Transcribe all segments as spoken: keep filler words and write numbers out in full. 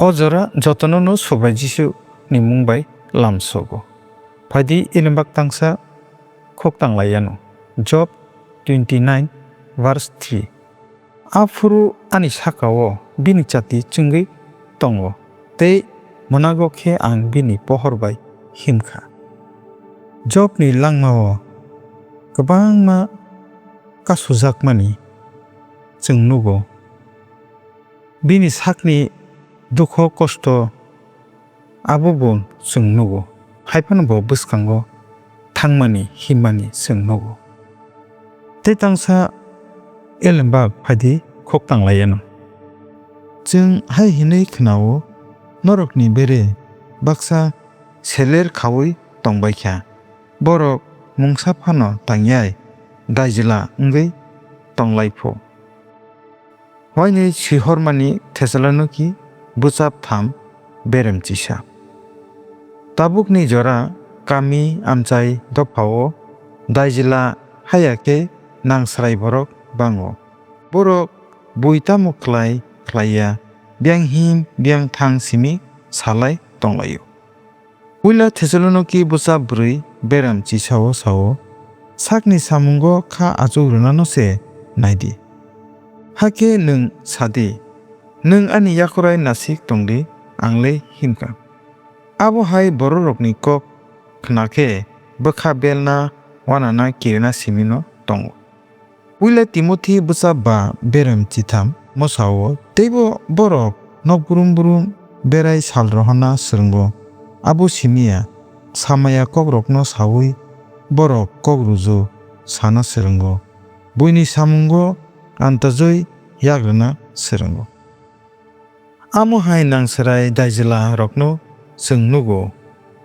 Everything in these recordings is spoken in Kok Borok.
O jora jotono no Subrai Jisu ni mung bai lamsogo. Phaidi elembak tangsa khok tanglaiyano. Job twenty nine verse three. Aphuru ani saka-o bini chati chwngwi tongo, tei mwnago khe ang bini pohor bai himkha. Jobni langmao kwbangma kasujakmani chwng nugo. Bini sakni dukho kosto abo bo chwng nugo, hai phano bo bwskango thangmani himmani chwng nugo. Tei tangsa elembak phaidi khok tanglaiyano. Chwng hai hinwi khnao, norokni bere baksa seler khaui tongbaikha, borok mungsa phano tangyai daijla wngwi tonglaiphu. Wainwi swihormani Thesalonoki bwchap tham berem chisa. Tabukni jora kami amchai dophao daijla haya khe nangsrai borok bango. Borok bui tamo khlai khlaiya, biyang him biyang thang simi salai tonglaio. Puila Thesalonoki bwchap bwrwi berem chisao sao, sakni samungo kha achuk rwnano se naidi. Hakhe nwng sadi, "Nwng ani yakurai nasik tongdi, ang le himkha." Abo hai bororokni kok khna khe bwkha belna, uanana kirina simino tongo. Puila Timothi bwchap ba berem chitham mosao teibo borok nok brum brum berai sal rohorna swrwngo. Abo simi ya, samaya kokrokno saui borok kok ruju sana swrwngo. Buini samungo antajwi yagrwna swrwngo. Amo hai nangsrai daijla rokno chwng nugo,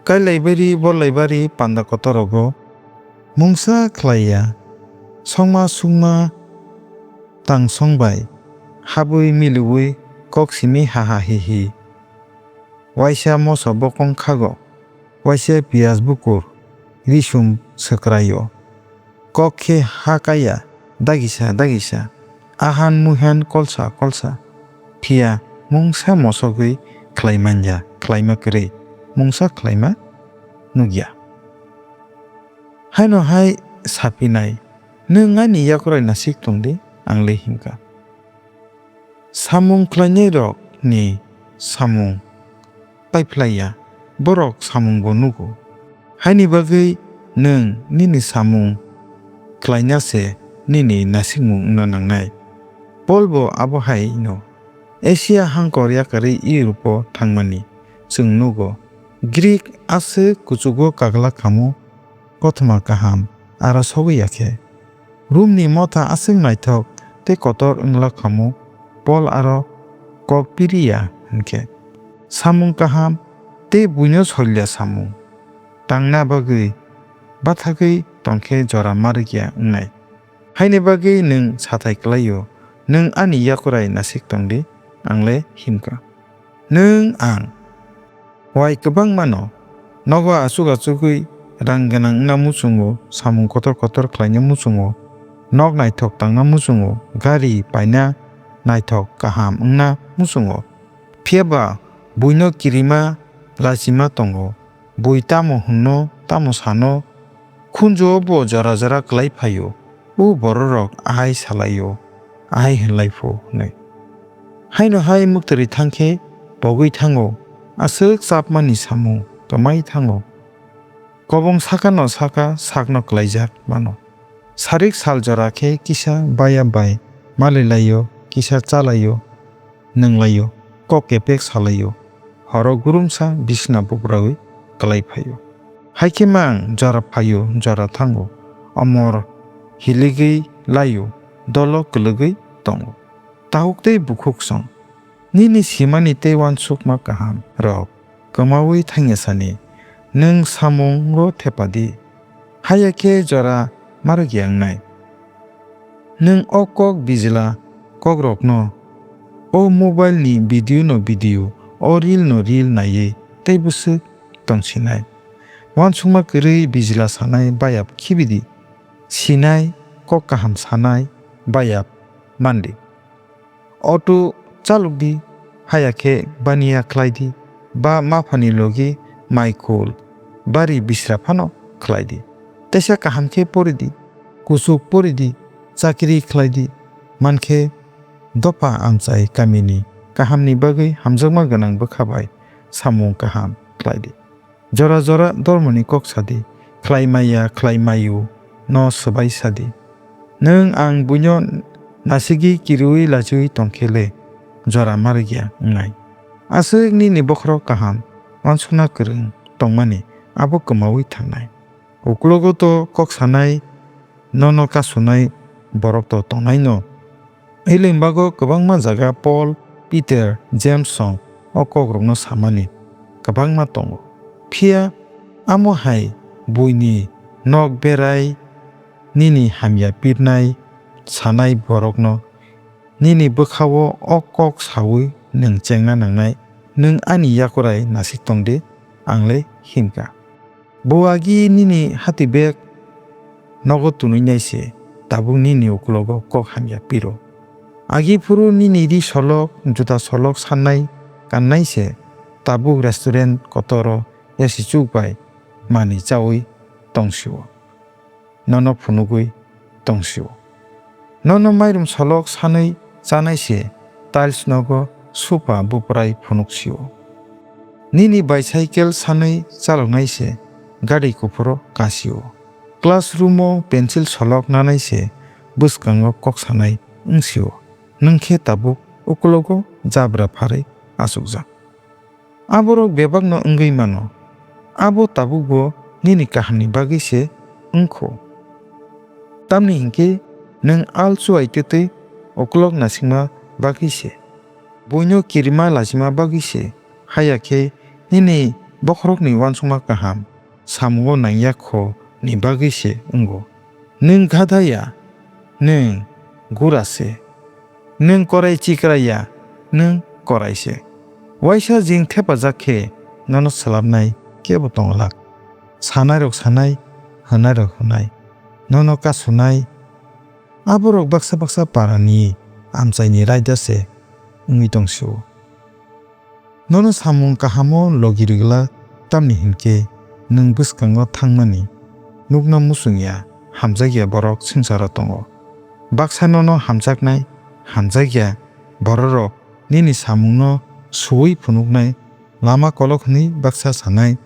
kailaibari bolaibari panda kotorogo mungsa khlaiya, songma sungma tangsong bai habwi miliui kok simi ha ha hi hi. Waisa moso bokong khago, waisa piyaj bukur risum swkraio. Kok khe ha kaya, dagisa dagisa, ahan muihan kolsa kolsa. Phiya mungsa mosogwi khlai manya, khlaima kwrwi mungsa khlaima nukya. Haino hai saphinai, "Nwng ani yakurai nasik tongdi, ang le himkha." Samung khlainairokni samung paiphlaiya, borok samungbo nugo. Haini bagwi nwng nini samung khlaina se nini nasikmung wngna nangnai. Paul bo abo hai no. Asia hangkor yakarwi Europe-o thangmani chwng nugo. Greek aswk kuchugo kagla khamu, kothoma kaham aro sogwi ya khe. Romni motha aswk naithok tei kotor wngla khamu, Paul aro kok piri ya hwn khe. Samung kaham tei buino soilya samung tangna bagwi bathagwi tongkhe jora ma rwkya wngnai. Haini bagwi nwng sathai kwlaio, "Nwng ani yakurai nasik tongdi, ang le himkha." Nwng ang wai kwbangmano nogo achuk achugwi rang gwnang wngna muchungo, samung kotor kotor khlaina muchungo, nok naithok tangna muchungo, gari paina naithok kaham wngna muchungo. Phiya ba buino kirima lachima tongo, bui tamo hwnno tamo sano, khunjuo bo jora jora klai phaio, o bororok ahai salaio, ahai hwnlai phu hwnwi. Haino hai muktwrwi thang khe pogwi thango, aswk chapmani samung kwmai thango. Kobong sakano saka sakno klaijak mano. Sarik sal jora khe kisa baya bai malai laio, kisa cha laio, nwng laio, kok kepek sa laio, horo gurumsa bisna bubraui klai phaio. Hai khe mang jora phaio, jora thango, omor hiligwi laio, dolo kwlwgwi tongo. Tahuk tei bukhuk song, nini simani tei uansukma kaham rok kwmaui thangya sani, nwng samungo thepa di, haya khe jora ma rwkya wngnai. Nwng o kok bijla kokrokno, o mobile ni video no video, o reel no reel naiwi tei bwswk tongsinai. Uansukma kwrwi bijla sanai bayap khibi di, sinai kok kaham sanai bayap man di. Auto chalok di, haya khe baniya khlai di, ba maphani logi mai kul, bari bisra phano khlai di. Teisa kaham khe pori di, kuchuk pori di, chakri khlai di, mankhe dopha amchai kamini kahamni bagwi hamjakma gwnang bwkha bai samung kaham khlai di. Jora jora dormoni kok sa di, khlai maya, khlai mayu no swbai sa di. Nwng ang buino nasigwi kiriui lachiui tong khe le jora ma rwgya wngnai. Aswk nini bokhorok kaham uansukna kwrwng tongmani abo kwmaui thangnai. Uklogo to kok sanai, nono kasunai borok to tongnaino. Eleng bago kwbangma jaga Paul, Peter, James song o kokrokno samani kwbangma tongo. Phiya amo hai buini nok berai nini hamya pirnai sanai borokno nini bwkhao o kok saui nwng chengna nangnai, nwng ani yakurai nasik tong di, ang le himkha. Bo agi nini hati bag nogo tunui nai se, tabuk nini ukulogo kok hamya piro. Agi phuru nini ri solok, juda solok sannai kannai se, tabuk restaurant kotoro yasichuk bai manwi chaui tong sio. Nono phunugwi tong sio. Nono mairum solok sanwi chanai se, tiles nogo sofa buprai phunuk sio. Nini bicycle sanwi chaloknai se, gari kuphuro kasio. Classroom o pencil solok nanai se, bwskango kok sanai wng sio. Nwng khe tabuk ukulogo jabra pharwi achukjak. Aborok bebakno wngwi mano, abo tabukbo nini kahamni bagwi se wng kho. Tamni hinkhe nwng al chuai twtwi uklok nasikma bagwi se, buino kirima lachima bagwi se, haya khe nini bokhorokni uansukma kaham samungo nangya kho ni bagwi se wngo. Nwng gada ya, nwng gura se. Nwng korai chikra ya, nwng korai se. Waisa jing thepajak khe nono swlapnai kebo tong glak. Sanairok sanai, hwnairok hwnai, nono kasunai. Aborok baksa baksa parani amchaini raida se wngwi tong sio. Nono samung kahamo logi rwgwlak, tamni hinkhe nwng bwskango thangmani nukna muchung ya, hamjakya borok swngcharo tongo. Baksa nono hamjaknai, hamjakya bororok nini samungno suui phunuknai, lama kolok hwnwi baksa sanai,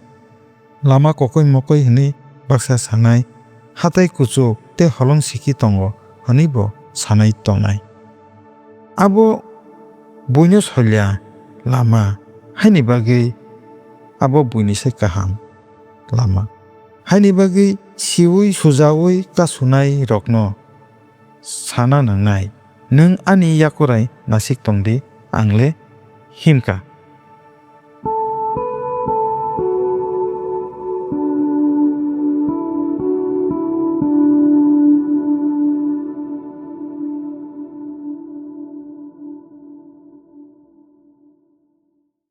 lama kokoi mokoi hwnwi baksa sanai, hatai kuchuk tei holong siki tongo hwnwibo sanai tongnai. Abo buino solya lama, haini bagwi abo buini se kaham lama. Haini bagwi siui sujaui kasunai rokno sana nangnai, nwng ani yakurai nasik tong di, ang le himkha.